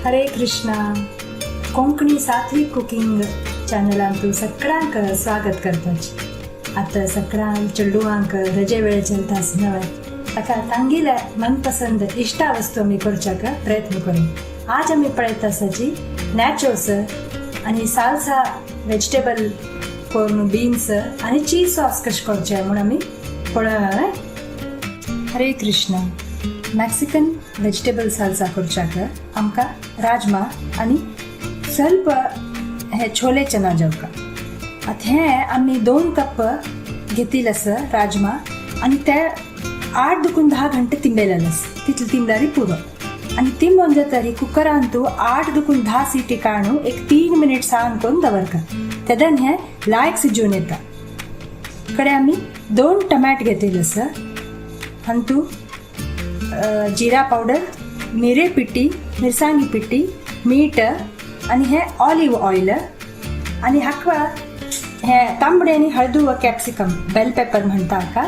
हरे कृष्णा। कोंकणी सात्विक कुकिंग चॅनलांतू सगळ्यांक स्वागत करताची। आतां सगळ्यांक चेडवांक रजे वेळ चलता आसतना ताका तांगेल्या मनपसंद इश्टा वस्तू आमी करच्याक प्रयत्न करूं। आज आमी पळयता आसाची नॅचोस आनी सालसा वेजिटेबल करून बीन्स आनी चीज सॉस कशें करचें म्हूण आमी पळोवया। हरे कृष्णा। मॅक्सिकन वेजिटेबल सालसा करच्याक आमकां राजमा आनी स्वल्प हे छोले चना जेवका। आतां हे आमी 2 कप घेतिल्ले आसा राजमा आनी ते 8 दुकून 10 घंटे तिंबेलेले आसा, तितले तिंबल्यार पुरो। आनी तिंबोवन जातरी कुकरान तूं 8 दुकून 10 सिटी काडून एक 3 मिनट सांग करून दवरका, तेदन हे लायक शिजून येता। कडे आमी 2 टमाट घेतिल्ले आसा, हातूंत जिरा पावडर, मिरे पिठी, मिरसांगी पिठी, मीठ आनी हे ऑलिव्ह ऑयल आनी हाका हे तांबडे आनी हळदुव कॅप्सिकम बेल पेपर म्हणटा हाका,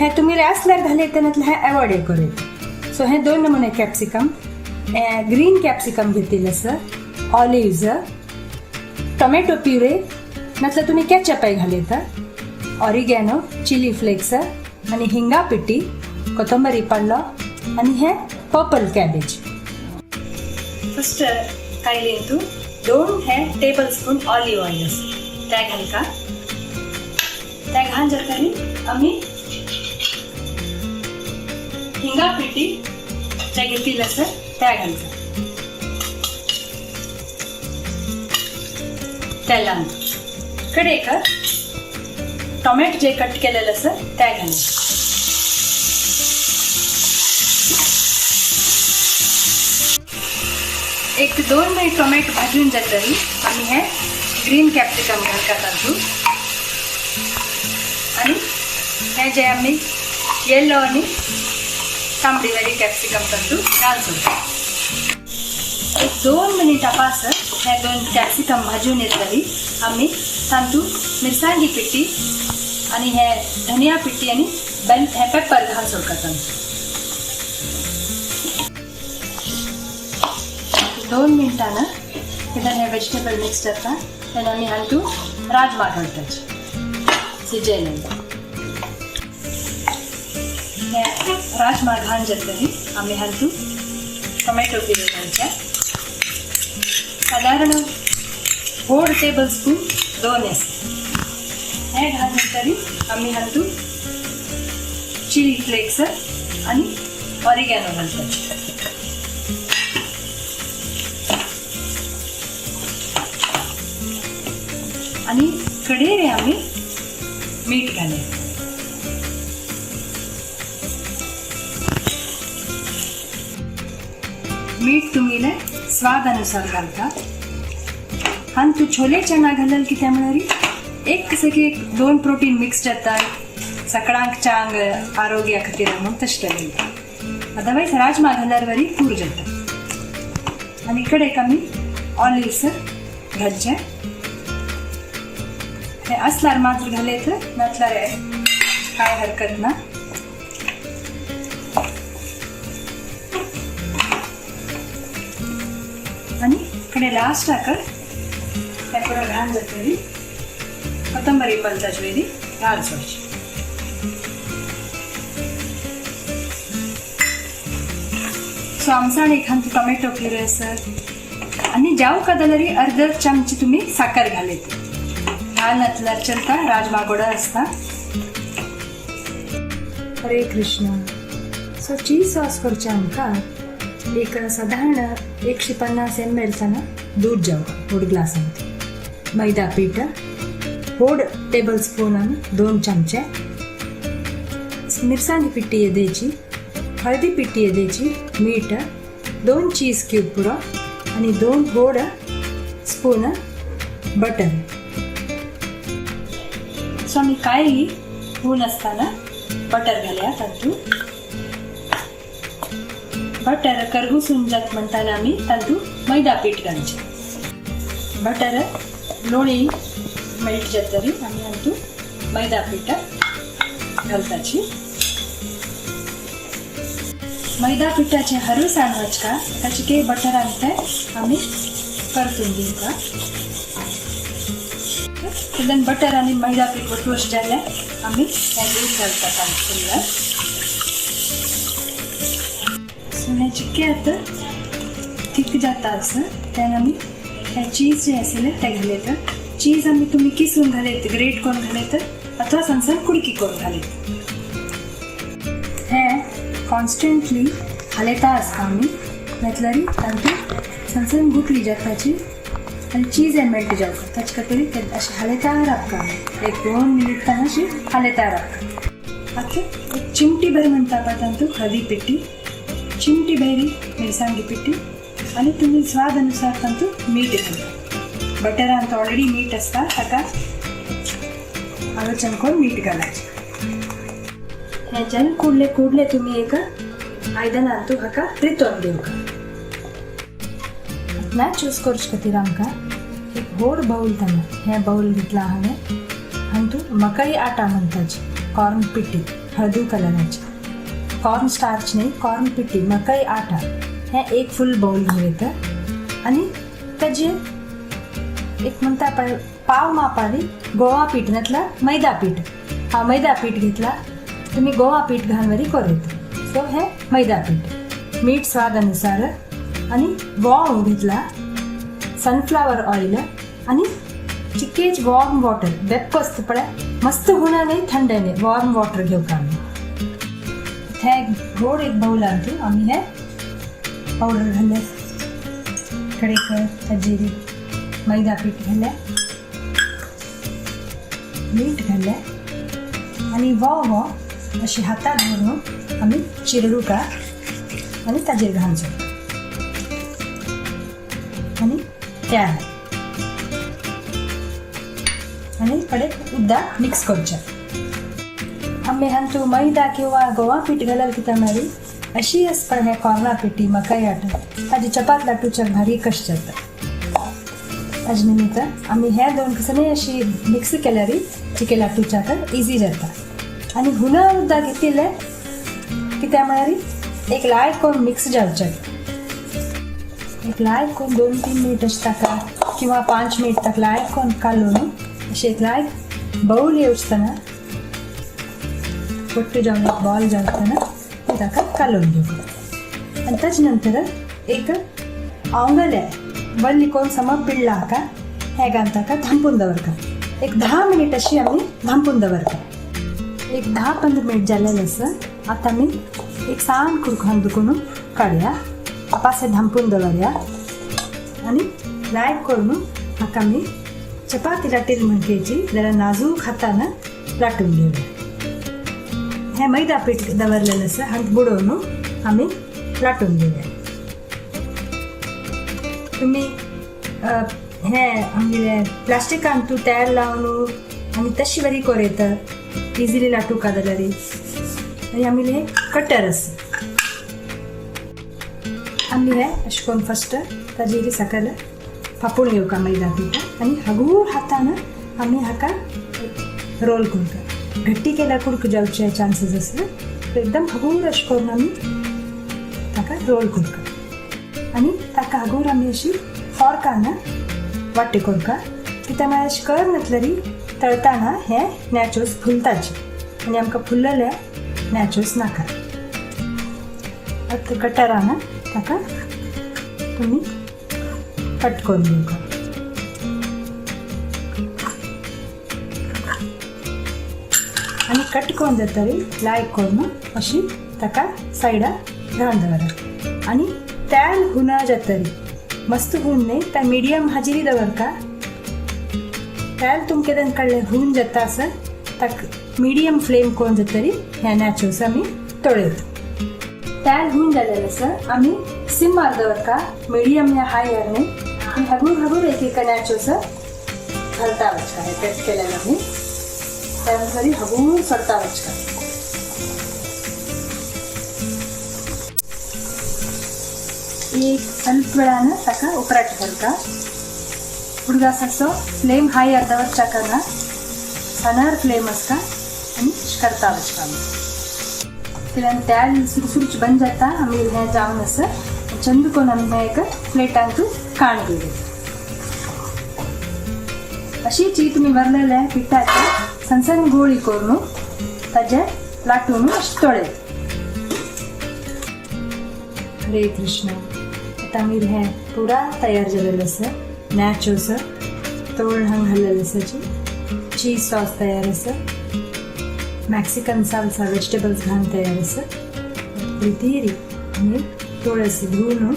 हे तुमी आसल्यार घालयता नातल्यार हे एवॉयड करूं येता। सो हे 2 नमुने कॅप्सिकम, हे ग्रीन कॅप्सिकम घेतिल्ले आसा, ऑलिव्ज, टोमॅटो प्युरे नातल्यार तुमी केचपय घालयता, ऑरिगॅनो, चिली फ्लेक्स आनी हिंगा पिठी, कोथंबरी पल्लो आनी हे पर्पल कॅबेज। फर्स्ट कायलेन तूं 2 हे टेबल स्पून ऑलिव्ह ऑयल आसा ते घालका। ते घालून जातरी आमी हिंगा पिठी जे घेतिल्ले आसा ते घालता तेलान। कडेक टोमॅटो जे कट केलेले आसा ते घालता। एक 2 मिनिट टोमॅटो भाजून जातरी आमी हे ग्रीन कॅप्सिकम घालता तातूंत आनी हे जे आमी येलो आनी तांबडी वाली कॅप्सिकम तातूंत घालतो। एक 2 मिनिटां पास हे 2 कॅप्सिकम भाजून येतली आमी तातूंत मिरसांगी पिठी आनी हे धनिया पिठी आनी बेल हे पेपर घाल सोडटा तातूंत। 2 मिनटां कित्याक हे वेजिटेबल मिक्स जाता तेन्ना आमी हातूंत राजमा घालताची शिजयले। हे राजमा घालून जातली आमी हातूंत टोमॅटो प्युरी घालचे, सादारण 1.5 टेबल स्पून 2 आसा। हे घालून जातरी आमी हातूंत चिली फ्लेक्स आनी ऑरिगॅनो घालताची। आनी कडेर आमी मीठ घालें। मीठ तुमगेले स्वादानुसार घालता। आनी तूं छोले चना घालल कित्याक म्हळ्यार एक कशें की एक 2 प्रोटीन मिक्स जाता, सकाळांक चांग आरोग्या खातीर म्हणून तशें घालता। अदरवायज राजमा घाल्यार बरी पूर जाता। आनी कडेक आमी ऑलिव्स घालचे, हे असल्यार मात्र घालयत नातल्यार काय हरकत ना। आनी कडे लास्टाक हे पुरो घालून जातली कोथंबरी पलताची वयली घाल सोडची। सो आमसाण एक हांतू टोमॅटो प्युरे आसा आनी जावका जाल्यार अर्द चमची तुमी साकर घालयता, घाल नातल्यार चलता, राजमा गोड आसता। हरे कृष्णा। सो चीज सॉस करचें आमकां एक सादारण 150 एम एल ताना दूध जावका 1.5 ग्लासांत, मैदा पीठ 1.5 टेबल स्पून आनी 2 चमचे, मिरसांगी पिठी येदेची, हळदी पिठी येदेची, मीठ, 2 चीज क्यूब पुरो आनी 2 व्हड स्पून बटर। सो आमी कांय हून आसतना बटर घालया तातूंत। बटर करगुसून जात म्हणटाना आमी तातूंत मैदा पीठ घालचें। बटर लोणी मेल्ट जातरी आमी हातूंत मैदा पीठ घालताची। मैदा पिठाचे हरू सांडवचका ताचे बटरान ते आमी परतून दिवका. तेन्ना बटर आनी मैदा पीठ वटू अशें जालें आमी हें दूद घालतात फुल्ल. सो हें चिक्कें आतां थीक जाता आसा तेन्ना आमी हें चीज जें आसलें तें घालयता. चीज आमी तुमी किसून घालयत, ग्रेट करून घालयत अथवा सनसन कुडकी करून घालयत. हें कॉन्स्टंटली हालयता आसता आमी, म्हटल्यार तातूंत सनसन गुटली जाताची आनी चीज हें मेल्ट जावका. ताचे खातीर तें अशें हालयता रावता आमी, 1-2 मिनीट ताका अशी हालयता रावता. आतां एक चिमटी भर म्हणटा पळय तातूंत हळदी पिट्टी, चिमटी भरी मिरसांगी पिट्टी आनी तुमी स्वाद अनुसार तातूंत मीठ घालता. बटरांत ऑलरेडी मीठ आसता, ताका आलोचन करून मीठ घालायचें. हें जेन्ना कुडले कुडले तुमी एक आयदनांत हाका रितोवन घेवका. नाचोस करचे खातीर आमकां एक व्हड बाउल तांदूळ हें बाउल घेतलां हांवें. हातूंत मकई आटा म्हणटाची, कॉर्न पिट्टी, हळदू कलराची, कॉर्न स्टार्च न्ही, कॉर्न पिट्टी, मकई आटा हें एक फूल बाउल घेवं. आनी ताजेर एक म्हणटा पळय पाव मापारी गोवा पीठ नातल्यार मैदा पीठ. हांव मैदा पीठ घेतला, तुमी गोवा पीठ घालून वरी करूं येता. सो हें मैदा पीठ, मीठ स्वाद अनुसार आनी वोंव घेतला, सनफ्लावर ऑयल आनी चिकेज वॉर्म वॉटर. बेप्प आसता पळय, मस्त हुना न्ही, थंड न्ही, वॉर्म वॉटर घेवका आमी. हे गोड एक बाउलांत आमी हे पावडर घाले, कडेक ताजेर मैदा पीठ घालें, मीठ घालें आनी वोव अशी हाताक धरून आमी चिरडुका आनी ताजेर घालचो आनी तेल आनी कडेक उदक मिक्स करचें. आमी हातूंत मैदा किंवा गोवा पीठ घाल्यार कितें म्हळ्यार अशी आसता हे कॉर्ना पिठी मकई आटा ताजी चपात लाटूच्याक भारी कश जाता. ताजे निमित्त आमी हे दोन कसले अशी मिक्स केल्यार चिके लाटूच्याक इजी जाता. आनी हुना उदक घेतिल्लें कित्याक म्हळ्यार एक लायक करून मिक्स जावचें, एक लायक करून 2-3 मिनट अशें ताका किंवा 5 मिनट ताका लायक करून कालोवन अशें एक लायक बाउल येवचतना पट्टू जावन एक बॉल जावतना तें ताका कालोवन घेवप. आनी ताजे नंतर एक आंवगले वल्ली करून सम पिळ्ळा हाका हें घालून ताका धांपून दवरता. एक 10 मिनट अशी आमी धांपून दवरता. एक 10-15 मिनट जालेलें आसा. आतां आमी एक सान कुडको दुखून काडया, पासे धांपून दवरया आनी लायक करून हाका आमी चपाती लाटील म्हणकेची जाल्यार नाजूक हातान लाटून घेवया. हें मैदा पीठ दवरलेलें आसा हात बुडोवन आमी लाटून घेवया. तुमी हें आमगेलें प्लास्टिकान तूं तेल लावन आनी तशी बरी करूं येता इजिली लाटूका जाल्यार. आनी आमगेलें हें कटर आसा, आमी हें अशें करून फस्ट ताजेर सकयल फापून घेवका मैदा पीठ आनी हगूर हातान आमी हाका रोल करता. घट्टी केल्यार कुडको जावचे चान्सीस आसा, एकदम हगूर अशें करून आमी ताका रोल करता आनी ताका हगूर आमी अशी फॉर्कान वाटी करता. कित्याक म्हळ्यार अशें कर नातल्यार तळताना हे नॅचोस फुलताचे आनी आमकां फुल्लले नॅचोस नाका. आतां कटरान ताका तुमी कट करून घेवका. आनी कट करून जातरी लायक करून अशी ताका सायडाक घालून दवरप. आनी तेल हुना जातरी मस्त हून न्ही, त्या मिडियम हाजेरी दवरका. तेल तुमकां केन्ना कळ्ळें हून जाता आसा, ताका मिडियम फ्लेम करून जातरी हे नॅचोस आमी तळयत. तेल हून जालेलें आसा, आमी सिमार दवरका, मिडियम या हायर न्ही. आनी हगूर हगूर एक एक नॅचोस घालता वचका. हे कट केलेले आमी त्यानंतर हगूर सोडता वचका. एक ಸ್ವಲ್ಪ वेळान ताका उपराट घालता. हुडगासाचो फ्लेम हाय दवरच्याक सणार फ्लेम आसता आनी करता वचका आमी. तेल्यान तेल सुरसुरच बंद जाता. आमी हें जावन आसा. चंद कोन्न आमी हें एका प्लेटांत काण घेवया. अशीच ही तुमी वरलेले पिठाचे सण सण गोळी करून ताजे लाटून अशें तळ्ळे. हरे कृष्ण. आतां आमी हें पुरा तयार जालेलें आसा. नॅचोस तोळ हांगा घाल्लेलें आसा. चीज सॉस तयार आसा. मॅक्सिकन साल्सा वेजिटेबल्स घालून तयार आसा. प्रितीरी आमी तुळस धुवन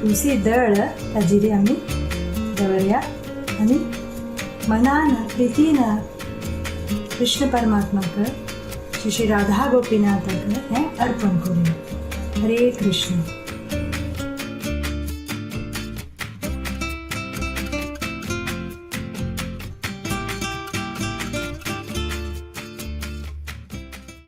तुळसी दळ ताजेर आमी दवरया आनी मनान प्रितीन कृष्ण परमात्माक, श्री श्री राधा गोपीनाथाक हें अर्पण करूया. हरे कृष्ण.